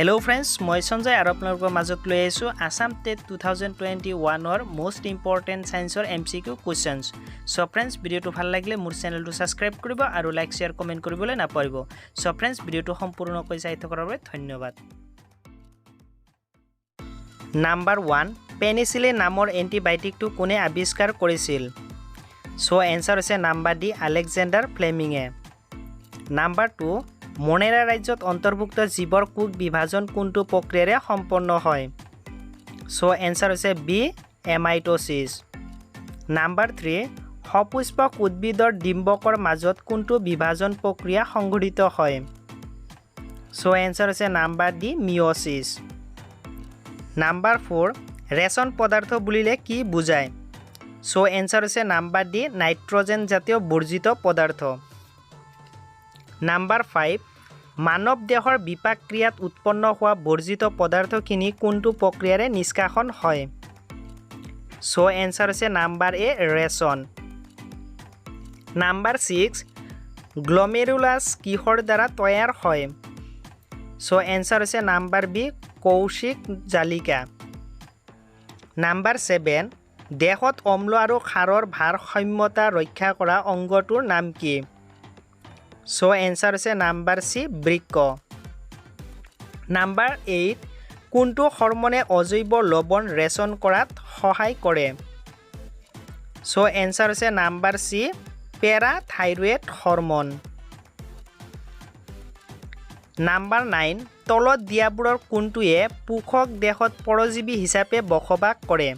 Hello' friends, মই সঞ্জয় আৰু আপোনালোকৰ মাজত লৈ আহিছোঁ আছাম টেট 2021ৰ মষ্ট ইম্পৰ্টেণ্ট ছায়েন্সৰ MCQ questions. So friends, ভিডিঅ'টো ভাল লাগিলে মোৰ চেনেলটো ছাবস্ক্ৰাইব কৰিব আৰু লাইক, শ্বেয়াৰ, কমেণ্ট কৰিবলৈ নাপাহৰিব। চ' ফ্ৰেণ্ডছ, ভিডিঅ'টো সম্পূৰ্ণকৈ চাই থকাৰ বাবে ধন্যবাদ। নাম্বাৰ 1, পেনিচিলিন নামৰ এণ্টিবায়'টিকটো কোনে আৱিষ্কাৰ কৰিছিল? চ' এনচাৰ হৈছে নাম্বাৰ ডি, আলেকজেণ্ডাৰ ফ্লেমিঙে। নাম্বাৰ 2, মনেৰা ৰাজ্যত অন্তৰ্ভুক্ত জীৱৰ কোষ বিভাজন কোনটো প্ৰক্ৰিয়াৰে সম্পন্ন হয়? চ' এনচাৰ হৈছে বি, এমাইট'চিছ। নাম্বাৰ 3, সপুষ্পক উদ্ভিদৰ ডিম্বকৰ মাজত কোনটো বিভাজন প্ৰক্ৰিয়া সংঘটিত হয়? চ' এনচাৰ হৈছে number D, meiosis. Number 4, ration পদাৰ্থ বুলিলে কি বুজায়? চ' এনচাৰ হৈছে নাম্বাৰ ডি, নাইট্ৰজেন জাতীয় বৰ্জিত পদাৰ্থ। নাম্বাৰ 5, মানৱ দেহৰ বিপাক ক্ৰিয়াত উৎপন্ন হোৱা বৰ্জিত পদাৰ্থখিনি কোনটো প্ৰক্ৰিয়াৰে নিষ্কাশন হয়? চ' এনচাৰ হৈছে নাম্বাৰ এ, ৰেচন। নাম্বাৰ 6, গ্লমেৰুলাছ কিহৰ দ্বাৰা তৈয়াৰ হয়? চ' এনচাৰ হৈছে নাম্বাৰ বি, কৌশিক জালিকা। নাম্বাৰ 7, দেহত অম্ল আৰু ক্ষাৰৰ ভাৰসাম্যতা ৰক্ষা কৰা অংগটোৰ নাম কি? চ' এনচাৰ হৈছে নাম্বাৰ চি, বৃক্ক। নাম্বাৰ 8, কোনটো হৰমনে অজৈৱ লৱণ ৰেচন কৰাত সহায় কৰে? চ' এনচাৰ হৈছে নাম্বাৰ চি, পেৰাথাইৰয়েড হৰমন। নাম্বাৰ 9, তলত দিয়াবোৰৰ কোনটোৱে পোষক দেহত পৰজীৱী হিচাপে বসবাস কৰে?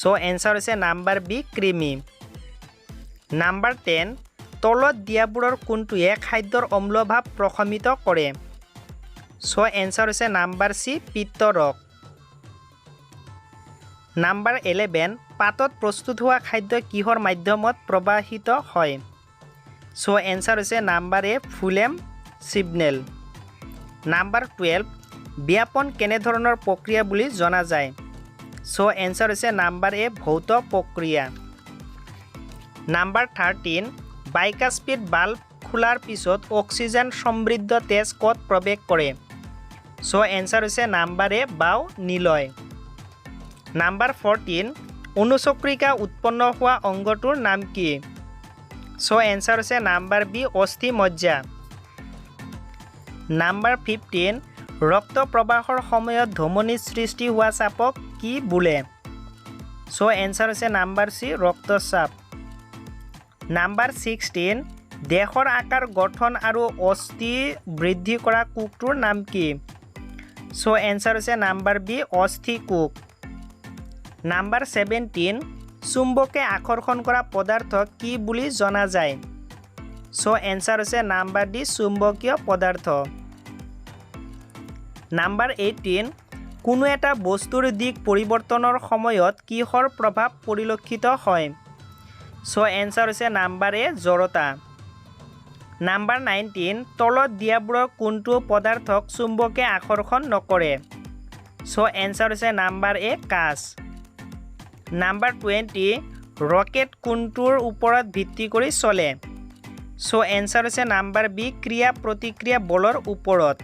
চ' এনচাৰ হৈছে নাম্বাৰ বি, কৃমি। নাম্বাৰ 10, তলত দিয়াবোৰৰ কোনটোৱে খাদ্যৰ অম্লভাৱ প্ৰশমিত কৰে? চ' এনচাৰ হৈছে নাম্বাৰ চি, পিত্তৰস। নাম্বাৰ 11, পাতত প্ৰস্তুত হোৱা খাদ্য কিহৰ মাধ্যমত প্ৰবাহিত হয়? চ' এনচাৰ হৈছে নাম্বাৰ এ, ফুলেম চিভনেল। নাম্বাৰ 12, ব্যাপন কেনেধৰণৰ প্ৰক্ৰিয়া বুলি জনা যায়? চ' এনচাৰ হৈছে নাম্বাৰ এ, ভৌত প্ৰক্ৰিয়া। নাম্বাৰ 13, বাইকাস্পিড বাল্ব খোলাৰ পিছত অক্সিজেন সমৃদ্ধ তেজ ক'ত প্ৰৱেশ কৰে? চ' এনচাৰ হৈছে নাম্বাৰ এ, বাওঁ নিলয়। নাম্বাৰ 14, অনুচক্ৰিকা উৎপন্ন হোৱা অংগটোৰ নাম কি? চ' এনচাৰ হৈছে নাম্বাৰ বি, অস্থিমজ্জা। নাম্বাৰ 15, ৰক্ত প্ৰবাহৰ সময়ত ধমনীত সৃষ্টি হোৱা চাপক কি বোলে? চ' এনচাৰ হৈছে নাম্বাৰ চি, ৰক্তচাপ। নাম্বাৰ 16, দেহৰ আকাৰ গঠন আৰু অস্থি বৃদ্ধি কৰা কোষটোৰ নাম কি? চ' এনচাৰ হৈছে নাম্বাৰ বি, অস্থি কোষ। নাম্বাৰ 17, চুম্বকে আকৰ্ষণ কৰা পদাৰ্থক কি বুলি জনা যায়? চ' এনচাৰ হৈছে নাম্বাৰ ডি, চুম্বকীয় পদাৰ্থ। নাম্বাৰ 18, কোনো এটা বস্তুৰ দিশ পৰিৱৰ্তনৰ সময়ত কিহৰ প্ৰভাৱ পৰিলক্ষিত হয়? চ' এনচাৰ হৈছে নাম্বাৰ এ, জড়তা। নাম্বাৰ 19, তলত দিয়াবোৰৰ কোনটো পদাৰ্থক চুম্বকে আকৰ্ষণ নকৰে? চ' এনচাৰ হৈছে নাম্বাৰ এ, কাঁচ। নাম্বাৰ 20, ৰকেট কোনটোৰ ওপৰত ভিত্তি কৰি চলে? চ' এনচাৰ হৈছে নাম্বাৰ বি, ক্ৰিয়া প্ৰতিক্ৰিয়া বলৰ ওপৰত।